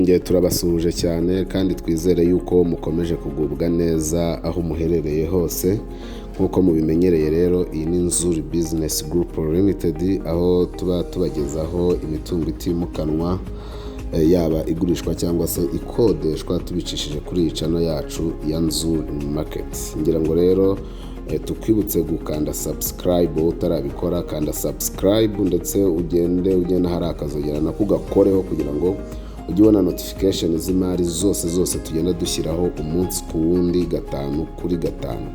Twongeye turabasuhuje cyane kandi twizere yuko mukomeje kugubwa neza aho muherereye hose. Nk'uko mubimenyereye rero, iyi ni Nzuri Business Group Limited, aho tuba tubagezaho imitungo itimukanwa, yaba igurishwa cyangwa se ikodeshwa, tubicishije kuri iyi channel yacu ya Nzuri Market. Ngira ngo rero tukwibutse gukanda subscribe. Wowe utarabikora, kanda subscribe, ndetse ugende ugenda hari akazogera nako ugakoreho, kugira ngo ujye ubona notification z'imari zose zose tugenda dushyiraho umunsi ku wundi, gatanu kuri gatanu.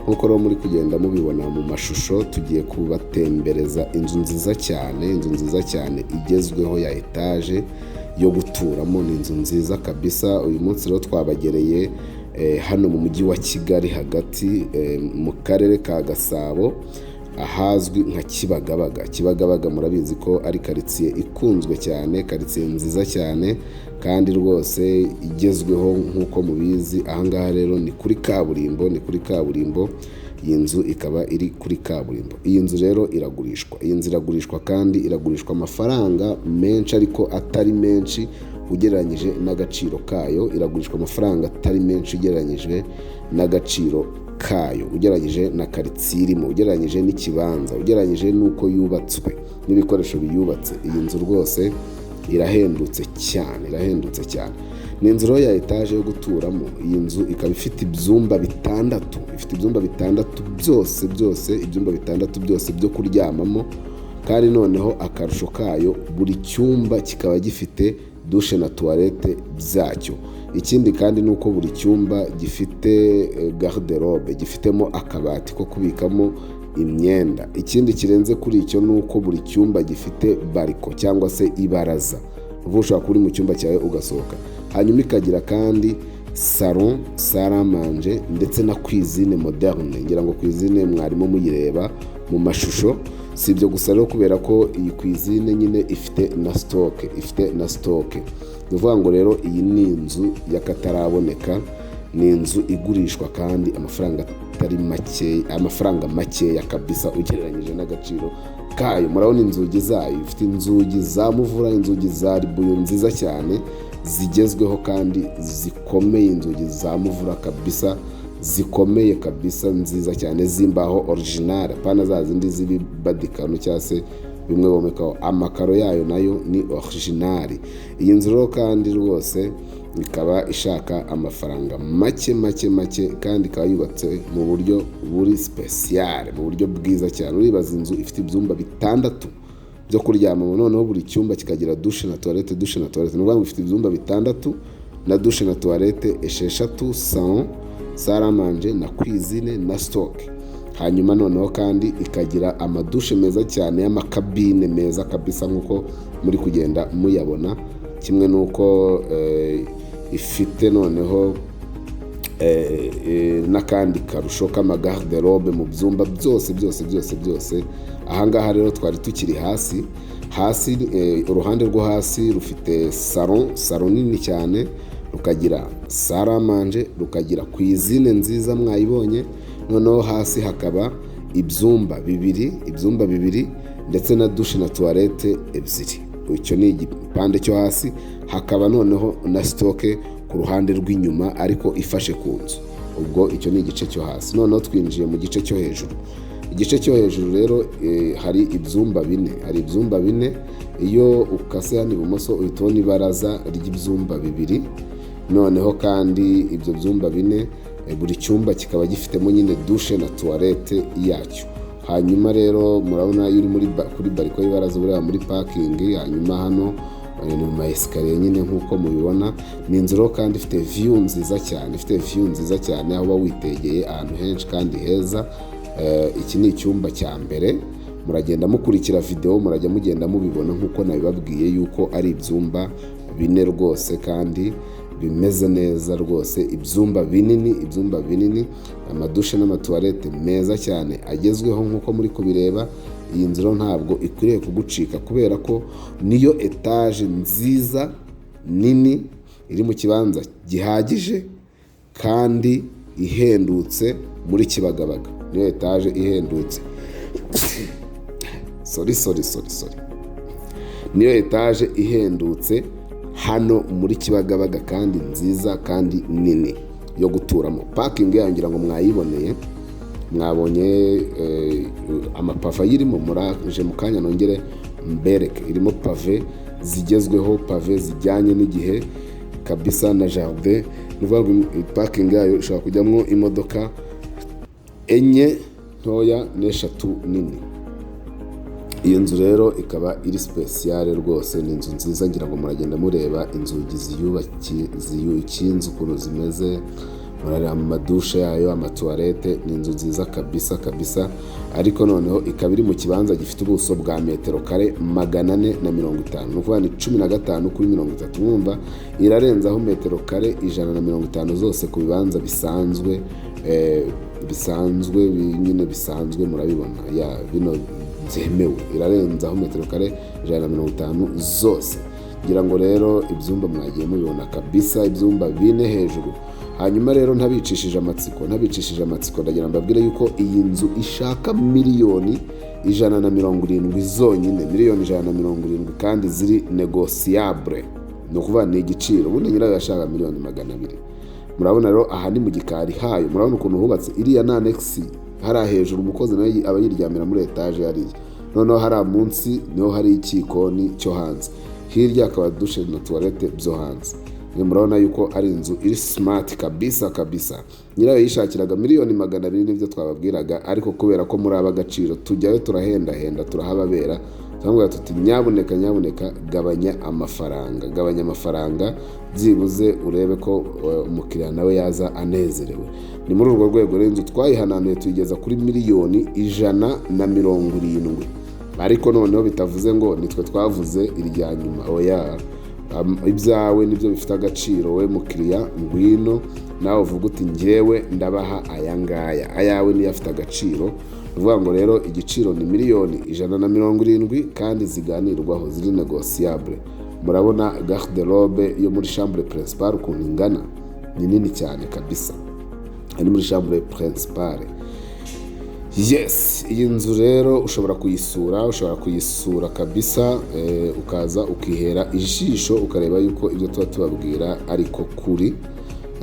Nk'uko rero muri kugenda mubibona mu mashusho, tugiye kubatembereza inzu nziza cyane, inzu nziza cyane igezweho ya etaje yo guturamo. Ni inzu nziza kabisa. Uyu munsi rero twabagereye hano mu mujyi wa Kigali hagati, mu karere ka Gasabo, ahazwi nka Kibagabaga. Kibagabaga murabizi ko ari karitsiye ikunzwe cyane, karitsiye nziza cyane kandi rwose igezweho nk'uko mubizi. Ahangaha rero ni kuri kaburimbo, ni kuri kaburimbo. Iyi nzu ikaba iri kuri kaburimbo. Iyi nzu rero iragurishwa. Iyi nzu iragurishwa kandi iragurishwa amafaranga menshi, ariko atari menshi ugereranyije n'agaciro kayo. Iragurishwa amafaranga atari menshi ugereranyije n'agaciro kayo, ugereranyije na karitsiye irimo, ugereranyije n'ikibanza, ugereranyije n'uko yubatswe n'ibikoresho biyubatse. Iyi nzu rwose irahendutse cyane, irahendutse cyane. Ni inzu rero ya etaje yo guturamo. Iyi nzu ikaba ifite ibyumba bitandatu, ifite ibyumba bitandatu byose byose, ibyumba bitandatu byose byo kuryamamo. Kandi noneho akarusho kayo, buri cyumba kikaba gifite douche na toilette byacyo. Ikindi kandi ni uko buri cyumba gifite garde-robe, gifitemo akabati ko kubikamo imyenda. Ikindi kirenze kuri icyo ni uko buri cyumba gifite balcon cyangwa se ibaraza, uba ushobora kuba uri mu cyumba cyawe ugasohoka. Hanyuma ikagira kandi salon, salle à manger ndetse na cuisine moderne. Ngira ngo cuisine mwarimo muyireba mu mashusho. Si ibyo gusa rero, kubera ko iyi cuisine nyine ifite na stock, ifite na stock. Ni ukuvuga ngo rero iyi ni inzu y'akataraboneka, ni inzu igurishwa kandi amafaranga atari make, amafaranga makeya kabisa ugereranyije n'agaciro kayo. Murabona inzugi zayo, ifite inzugi za muvura, inzugi za ribuyu nziza cyane zigezweho kandi zikomeye, inzugi za muvura kabisa zikomeye kabisa, nziza cyane, z'imbaho original, apana za zindi z'ibibadikano cyangwa se bimwe bomekaho. Amakaro yayo nayo ni original. Iyi nzu rero kandi rwose ikaba ishaka amafaranga make make make, kandi ikaba yubatse mu buryo buri spécial, mu buryo bwiza cyane. Uribaza inzu ifite ibyumba bitandatu byo kuryamamo, noneho buri cyumba kikagira douche na toilette, douche na toilette. Ni ukuvuga ngo ifite ibyumba bitandatu na douche na toilette esheshatu, salon, salle à manger na cuisine na stock. Hanyuma noneho kandi ikagira amadushe meza cyane y'amakabine meza kabisa nk'uko muri kugenda muyabona. Kimwe n'uko ifite noneho n'akandi karusho k'amagarde-robe mu byumba byose byose byose byose. Ahangaha rero twari tukiri hasi hasi. Uruhande rwo hasi rufite salon, salon nini cyane, rukagira salle à manger, rukagira cuisine nziza mwayibonye. Noneho hasi hakaba ibyumba bibiri, ibyumba bibiri ndetse na douche na toilette ebyiri. Icyo ni igipande cyo hasi. Hakaba noneho na stock ku ruhande rw'inyuma, ariko ifashe ku nzu. Ubwo icyo ni igice cyo hasi. Noneho twinjiye mu gice cyo hejuru. Igice cyo hejuru rero hari ibyumba bine, hari ibyumba bine. Iyo ukase hano ibumoso uhita ubona ibaraza ry'ibyumba bibiri. Noneho kandi ibyo byumba bine, buri cyumba kikaba gifitemo nyine douche na toilette yacyo. Hanyuma rero murabona iyo uri kuri balcon y'ibaraza ureba muri parking. Hanyuma hano ni mu ma escalier nyine nk'uko mubibona. Ni inzu rero kandi ifite view nziza cyane, ifite view nziza cyane, aho uba witegeye ahantu henshi kandi heza. Iki ni icyumba cya mbere. Muragenda mukurikira videwo, murajya mugenda mubibona nk'uko nabibabwiye yuko ari ibyumba bine rwose kandi bimeze neza rwose, ibyumba binini, ibyumba binini, amadushe n'amatuwarete meza cyane agezweho nk'uko muri kubireba. Iyi nzu rero ntabwo ikwiriye kugucika, kubera ko niyo etaje nziza nini iri mu kibanza gihagije kandi ihendutse muri Kibagabaga. Niyo etaje ihendutse, sorry, sorry, sorry, sorry, niyo etaje ihendutse hano muri Kibagabaga. Hano muri Kibagabaga, kandi nziza kandi nini yo guturamo. Parking yayo ngira ngo mwayiboneye, mwabonye amapave ayirimo. Muraje mu kanya nongere mbereke, irimo pave zigezweho, pave zijyanye n'igihe kabisa, na jardin. Ni ukuvuga ngo parking yayo ishobora kujyamo imodoka enye ntoya n'eshatu nini. Iyo nzu rero ikaba iri spéciale rwose, ni inzu nziza. Ngira ngo muragenda mureba inzugi ziyukinze ukuntu zimeze, murareba amadushe yayo, amatuwarete. Ni inzu nziza kabisa kabisa. Ariko noneho ikaba iri mu kibanza gifite ubuso bwa metero kare 450, ni ukuvuga ni 15 kuri 30. Mwumva irarenzaho metero kare 150 zose ku bibanza bisanzwe, bisanzwe nyine bisanzwe, murabibona ya bino byemewe. Irarenzaho metero kare 150 zose. Ngira ngo rero ibyumba mwagiye mubibona kabisa, ibyumba bine hejuru. Hanyuma rero ntabicishije amatsiko, ndagira mbabwire yuko iyi nzu ishaka miliyoni 170 zonyine, miliyoni 170 kandi ziri négociable. Ni ukuvuga ni igiciro, ubundi nyirayo yashaka miliyoni 200. Murabona rero aha ni mu gikari hayo, murabona ukuntu hubatse. Iriya ni annexe hariya hejuru, umukozi nawe aba yiryamira muri etaje hariya. Noneho hariya munsi niho hari ikikoni cyo hanze, hirya hakaba douche na toilette byo hanze. Murabona yuko ari inzu iri smart kabisa kabisa. Nyirayo yishakiraga miliyoni 200, nibyo twababwiraga, ariko kubera ko muri ab'agaciro tujyayo turahendahenda, turahababera, turamubwira tuti: "Nyabuneka, nyabuneka, gabanya amafaranga, gabanya amafaranga, byibuze urebe ko umukiriya nawe yaza anezerewe." Ni muri urwo rwego rero inzu twayihananuye tuyigeza kuri miliyoni 170. Ariko noneho bitavuze ngo nitwe twavuze irya nyuma, oya. Ibyawe nibyo bifite agaciro. We mukiriya, ngwino nawe uvuga uti: "Ngewe ndabaha aya ngaya." Ayawe niyo afite agaciro. Ni ukuvuga ngo rero igiciro ni miliyoni 170 kandi ziganirwaho, ziri négociable. Murabona garde-robe yo muri chambre principale ukuntu ingana, ni nini cyane kabisa, ari muri chambre principale. Yes, iyi nzu rero ushobora kuyisura, ushobora kuyisura kabisa, ukaza ukihera ijisho, ukareba yuko ibyo tuba tubabwira ariko kuri.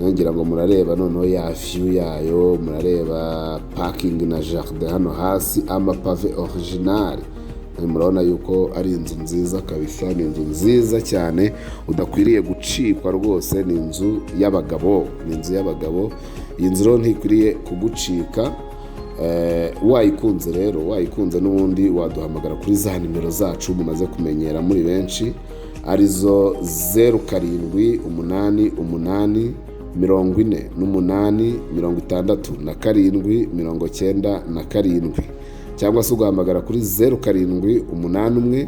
Ngira ngo murareba noneho ya view yayo, murareba parking na jardin hano hasi, amapave original. Murabona yuko ari inzu nziza kabisa, ni inzu nziza cyane udakwiriye gucikwa rwose. Ni inzu y'abagabo, ni inzu y'abagabo. Iyi nzu rero ntikwiriye kugucika. Wayikunze rero, wayikunze n'ubundi waduhamagara kuri za nimero zacu mumaze kumenyera muri benshi, arizo 0788 48 67 97, cyangwa se ugahamagara kuri 0781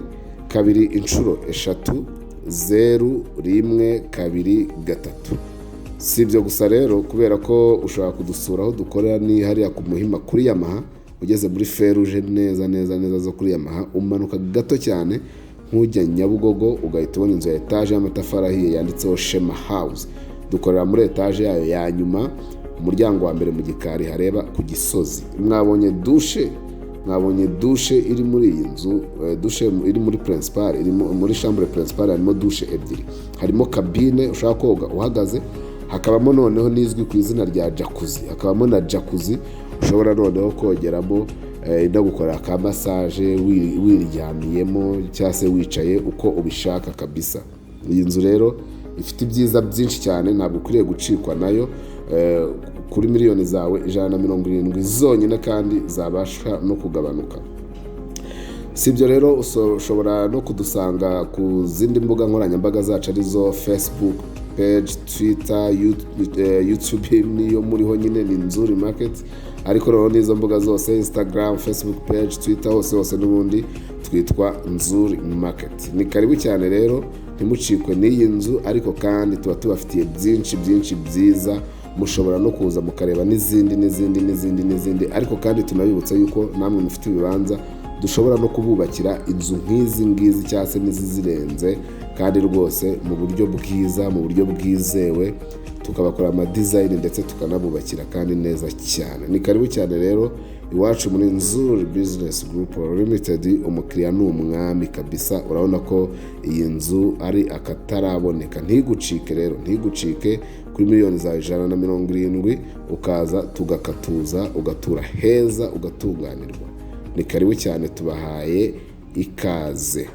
000 123. Si ibyo gusa rero, kubera ko ushobora kudusura aho dukorera, ni hariya ku Muhima kuri Yamaha. Ugeze muri feruje neza neza neza zo kuri Yamaha, umanuka gato cyane nk'ujya Nyabugogo, ugahita ubona inzu ya etaje y'amatafari ahiye yanditseho Shema House. Dukorera muri etaje yayo ya nyuma, umuryango wa mbere mu gikari hareba ku Gisozi. Mwabonye douche, mwabonye douche iri muri iyi nzu, douche iri muri principale, iri muri chambre principale. Harimo douche ebyiri, harimo cabine ushobora koga uhagaze, hakabamo noneho n'izwi ku izina rya jacuzzi, hakabamo na jacuzzi ushobora noneho kogeramo, no gukora ka massage wiryamiyemo cyangwa se wicaye uko ubishaka kabisa. Iyi nzu rero ifite ibyiza byinshi cyane, ntabwo ukwiriye gucikwa nayo, kuri miliyoni zawe 170 zonyine kandi zabasha no kugabanuka. Si ibyo rero, ushobora no kudusanga ku zindi mbuga nkoranyambaga zacu, arizo Facebook page, Twitter, YouTube niyo muriho nyine ni Nzuri Market. Ariko rero n'izo mbuga zose, Instagram, Facebook page, Twitter, hose hose n'ubundi twitwa Nzuri Market. Ni karibu cyane rero, ntimucikwe n'iyi nzu. Ariko kandi tuba tubafitiye byinshi byinshi byiza, mushobora no kuza mukareba n'izindi n'izindi n'izindi n'izindi. Ariko kandi tunabibutsa yuko namwe mufite ibibanza dushobora no kububakira inzu nk'izi ngizi cyangwa se n'izizirenze, kandi rwose mu buryo bwiza, mu buryo bwizewe, tukabakorera ama design ndetse tukanabubakira kandi neza cyane. Ni karibu cyane rero. Iwacu muri Nzuri Business Group Limited, umukiriya ni umwami kabisa. Urabona ko iyi nzu ari akataraboneka. Ntigucike rero, ntigucike. Kuri miliyoni za 170 ukaza tugakatuza, ugatura heza, ugatunganirwa. Ni karibu cyane, tubahaye ikaze.